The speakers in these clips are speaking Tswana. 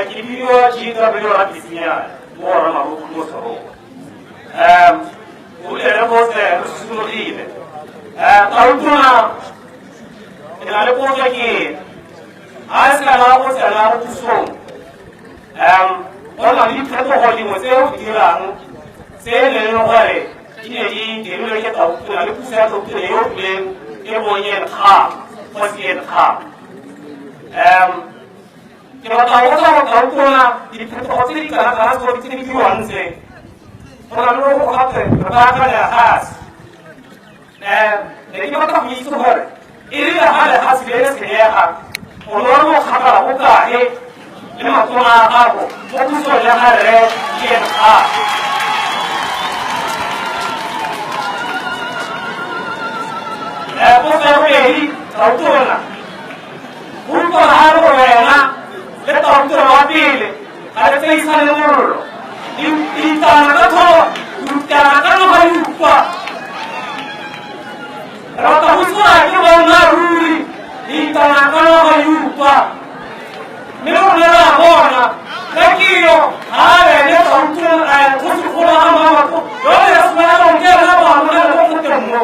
Ke bidiwa GW Rapitsinyana mo go Ramaruku mo Serowe. O rile re botse re susulogile. Tautona ke na le potso ke a se kana go tsena mo pusong go na le diphetogo dingwe tse o di dirang tse e leng gore di ne di dirilwe ke tautona le puso ya tautona yo o tlileng e bong Ian Khama, Kgosi Ian Khama. Ke batla go botsa gore tautona diphetogo tse di kana-kana tse di diriwang tse go na le go gape re baakanya lefatshe. Ne ke batla go itse gore e rile ga lefatshe le le senyega o ne o le mo kgakala go kae le matona a gago mo pusong ya ga rre Ian Khama. Potso ya bobedi tautona go utlwa ga re gore wena le tautona wa pele ga re tseisane mollo ditana ka tholo ditana ka noga di utlwa re batla go itse gore ke boammaaruri ditana ka noga di utlwa mme rona re a bona ka kio ga a ene tautona kgosikgolo ga mamato yone ya semaelong ke ena ba amogela mo kgoteng mo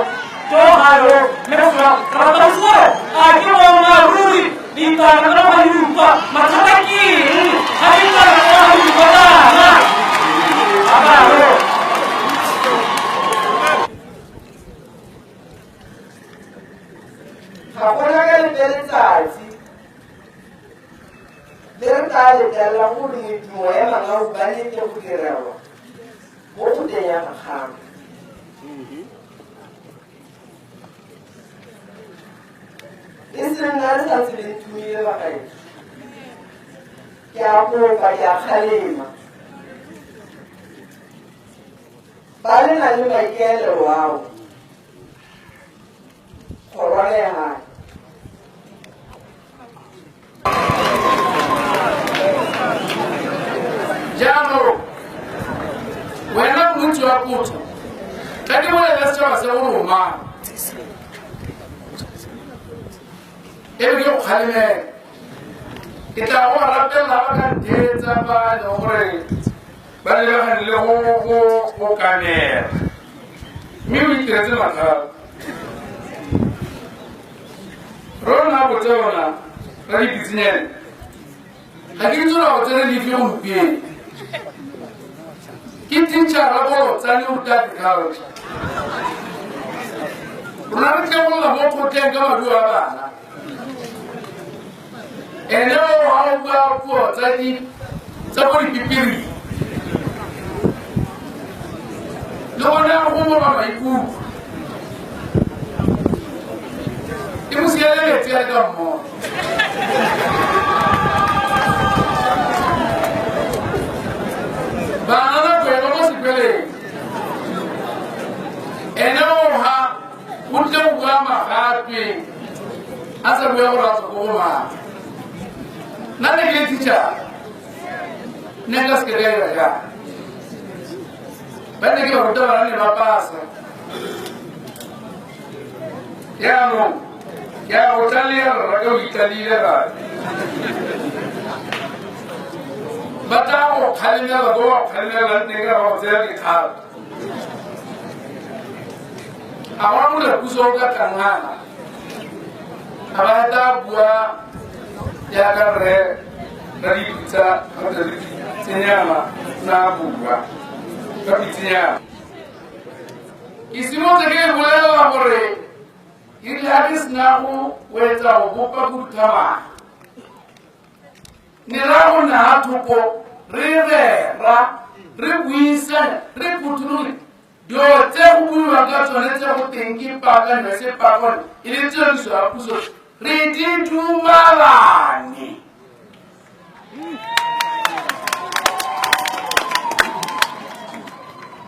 togayo mme re batla go itse gore a ke boammaaruri ditana ka noga di utlwa mathata ke eng ga ditana ka noga di utlwa jaana abalo. Ga gona ka lepe letsatsi le re tla letlelelang gore medumo ya mangaubane e tle go direlwa mo kgoteng ya Makgama. E se nna re sa ntse le ntumile bagaetsho. Ke a kopa, ke a kgalema. Ba le nang le maikaelelo ao, kgorwana ya gae. Jaanong wena montsi wa potso tla ke bolele setšhaba se gore o mang e be ke go kgalemela ke tla go rapelela ba ka ntheetsa ba e leng gore ba lebagane le go kamela mme o itiretse mathata rona botse rona ra dipitsinyane ga ke itse go tsene lefe gompieno ke teachera bolotsane o ruta agriculture rona re tlebolola mo kgotleng ka maduo a bana ene o ga o bua puo tsa di tsa bo dipipiri le gone a go moba maikutlo ke mo siele metsi a le ka mmogo bana nako e ba mo sekweleng ene o ha o tle go bua magatwe a sa bua gore a tswa ko go mang nna ne ke le teacher nne nka se ke ka dira jang ba ne ke ba ruta bana ne ba pasa jaanong ke a go tlalea rra ka o itlalile gape ba tla go kgalemela ko ba kgalemelang teng ka ba go tsaya dikgato a gona modira puso o ka tlangana a ba tla bua jaaka rre ra dipitsa kgotsa ditsenyana na bua ka pitsenyana ke simotse ke e bolelela gore e rile ga ke sena go wetsa go bopa khuduthamaga ne ra go naya thoko re rera re buisane re phutholole dilo tse go buiwang ka tsone tse go teng ke paakanyo se paakanyo e le tswelediso ya puso re di dumalane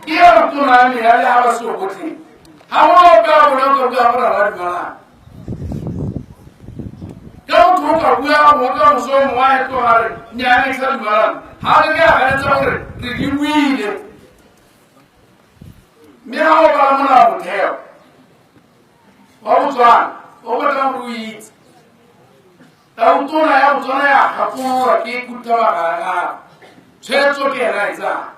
ke ya tona ya me ya le ga ba seo botlhe ga go ope a bona ka bua gore ra dumalane ka motho o ka bua gongwe ka moso o mongwe a etlo ga re nnyane ke sa dumalane ga re ke a ganetsa gore re di buile mme ga o bala molao motheo wa Botswana o batlang gore o itse. Tautona ya Botswana ya gakololwa ke khuduthamaga ya gagwe. Tshwetso ke ena a e tsayang.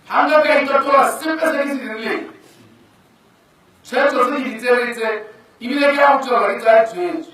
Ga nka ka itatola sepe se ke se dirileng. Tshwetso tse ke di tsereng tse, ebile ke ya go tswelela ke tsaya ditshwetso.